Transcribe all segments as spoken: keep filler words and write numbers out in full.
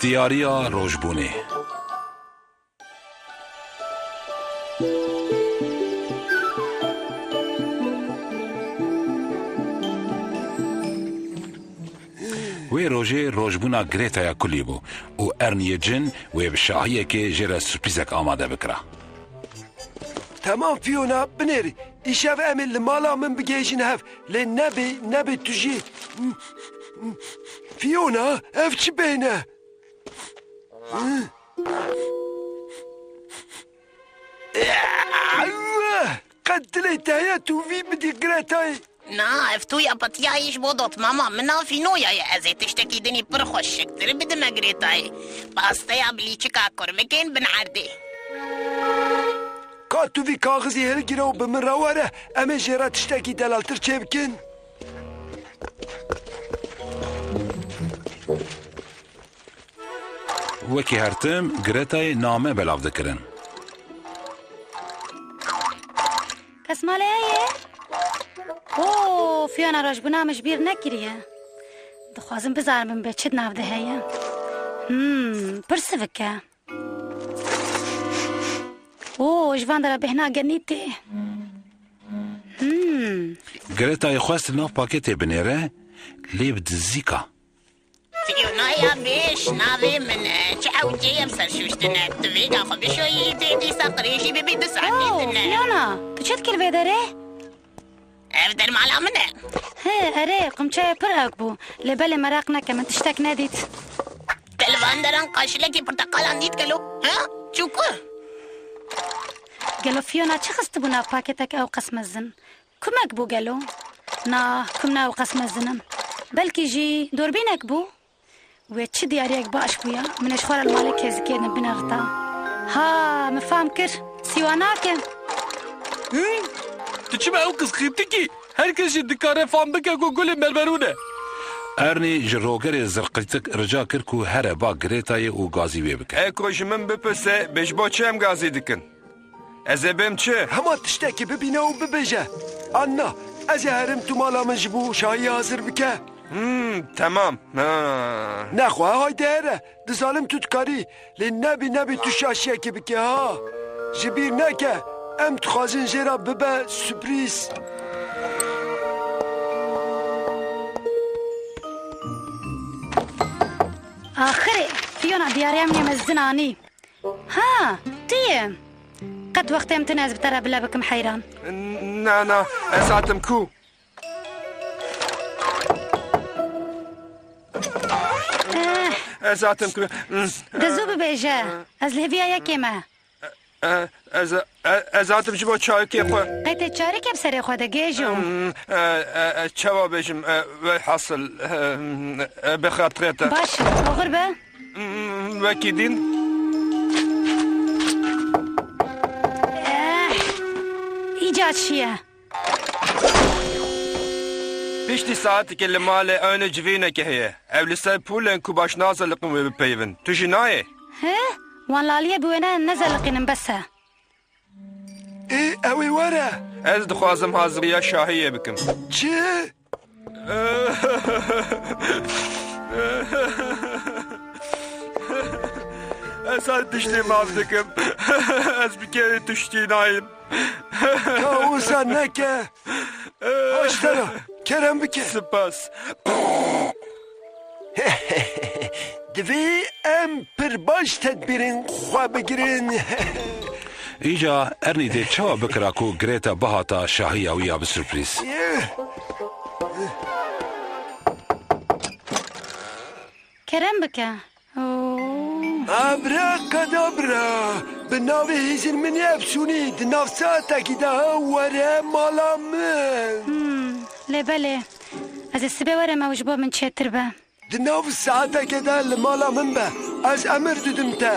Diyariya rojbûnê. Wê rojê rojbûna Grêtaya kulî bû û Erniyê cin wê bi şahiyekê jê re surprîzek amade bikira. Temam Fiona, binêrî. Îşev em ê li mala min bigihêjin hev. Lê nebê, nebê tu jî. Fiona, ev çi bêhne? Qet dilê te heye tu vî bidî Gretayê? Na, ev tu ya patiyayî ji bo dotmama min a Fînoya ye. Ez ê tiştekî dinî pir xweşiktir bidime Gretayê. Pasteya bi lîçika kurmikên bin erdê. Ka tu vî kaxizî hilgire û bi min re were, em ê jê re tiştekî delaltir çêbikin. Wekî her tim Gretayê name belav dikirin. Kes malê heye? Oo, Fiona rojbûna min ji bîr nekiriye. Dixwazim bizanim bê çi di nav de heye. Hmm, pir sivik e. Oo, ji van dera bêhna genî tê. Hmm. Gretayê xwest li nav paketê binêre, lê bi dizîka. Fiyonaya bêş, navê min e. Çi ewcê ye bi ser şûştine. Tu vêga xwe bişoyî, tê dîsa qirêjî bibî du saetê Oh, tune. Fiyona, tu çi dikir vê derê? Ev der mala min e. He, erê, qumçeye pir ewk bû. Lê belê meraq neke, min tiştek nedît. Te li van deran qaşilekî porteqalan dît gelo? Ha? Çûku? Gelo Fiyona çi xistibû nav paketek ewqas mezin? Kumek bû gelo? Na, kum ne ewqas mezin in. Belkî jî dorbînek bû? Wê çi diyariyek baş bûya? Min ê ji xwe re li malê kêzikê din binerita. Ha, min fam kir. Sîwa nake. Hî? Tu çima ew qizqîtikî? Her kes jî dikare fam bike ku gulê mermerûn e. Ernî ji rogerê zirqîtik rica kir ku here ba Gretayê û gazî wê bike. Eko ji min bipirse, bê ji bo çi em gazî dikin? Ez ê bêm çi? Hema tiştekî bibîne û bibêje. Anna, ez ê herim tu mala min ji bo şahiyê hazir bike. Hmm, temam. Ha. Nexwe, haydi here. Dizanim tu dikarî. Lê nebî, nebî tu şaşiyekê bike ha. Ji bîr neke. Em dixwazin jê re bibe surprîz. Axirê, Fiona diyariya min ê mezin anî. Ha, tu yê. Qet wextê min tune ez bi te re bile bikim heyran. Na, na, ez hatim ku? Eh. Ez hatim ku? De zû bibêje. Ez li hêviya yekê me. Eh, ez, eh, ez hatim ji bo çayokê xwe. Qey tê çarikê bi serê xwe de gêjo? Hmm, eh, eh, eh, çawa bêjim, eh, welhasil, eh, eh, bi xatirê te. Baş, oxir be. Hmm, wekî din. Eh, îca çi ye? Piştî saetekê li malê ewne civîneke heye. Ew li ser pûl in ku baş nazeliqin wê bipeyivin. Tu jî nayê? He? Wan li aliyê bi wêne nezeliqînin bes e. Ê, ew ê were. Ez dixwazim haziriya şahiyê bikim. Çi? Ez her tiştê maf dikim. Ez bi kêrê tiştî nayêm. Ka wisa neke. Aştera, kerem bike. Spas. Divê em pir baş tedbîrên xwe bigirin. Îca Ernî dê çawa bikira ku Greta bihata şahiya wî ya bi surprîz? Kerem bike. Oo. Abrakadabra! Bi navê hêzên min ê efsûnî di nav saetekî de were mala min. Hmm, lê belê. Ez ê sibê werim ew ji bo min çêtir be. Di nav saetekê de li mala min be. Ez emir didim te.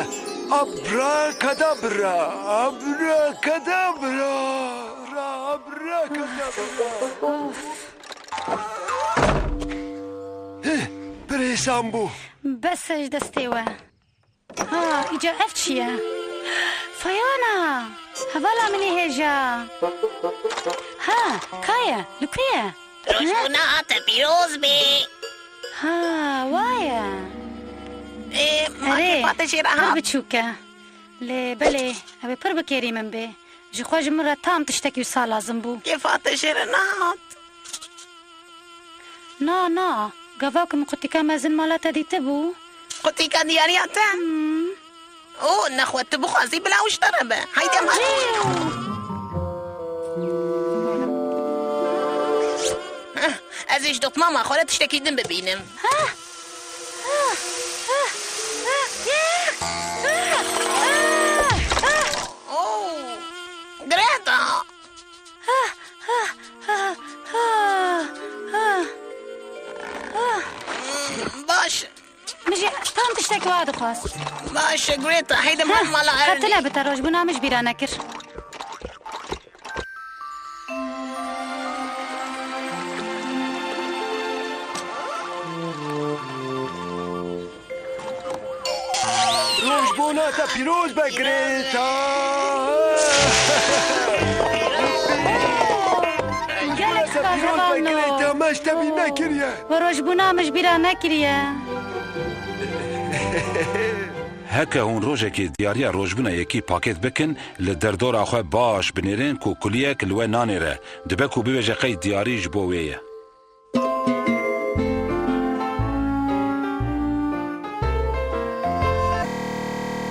Abrakadabra, abrakadabra, abrakadabra. Of. Hih, pir hêsan bû. Bes e ji destê we. Ha, îca ev çi ye? Fayana! Hevala min ê hêja! Ha, ka ye? Li ku ye? Rojbûna te pîroz be. Ha, waye. Ê, ma Erê, kêfa te jê re pir hat? Biçûk e. Lê belê, ew ê pir bi kêrî min bê. Ji xwe ji min re tam tiştekî wisa lazim bû. Kêfa te jê re nehat? Na, na. Gava ku min qutîka mezin mala te dîtibû. Qutîka diyariya te? Hmm. O, nexwe tu bixwazî bila wiştera be. Haydi em. Heh, ez ê ji dotmama xwe re tiştekî din bibînim. Oh, Greta! Baş. Min jî tam tiştek wa dixwast. Baş e, Greta, heyde Heh, mala Ernie. Hatine bi te rojbûna min ji bîra nekir. Rojbûna te pîroz be, Greta. Gelek Rojbûna te pîroz be, Greta. Me ji te bîr nekiriye. We rojbûna min ji bîra nekiriye. Heke hûn rojekê diyariya rojbûna yekî pakêt bikin, li derdora xwe baş binêrin ku kuliyek li we nanêre. Dibe ku bibêje qey diyarî ji bo wê ye.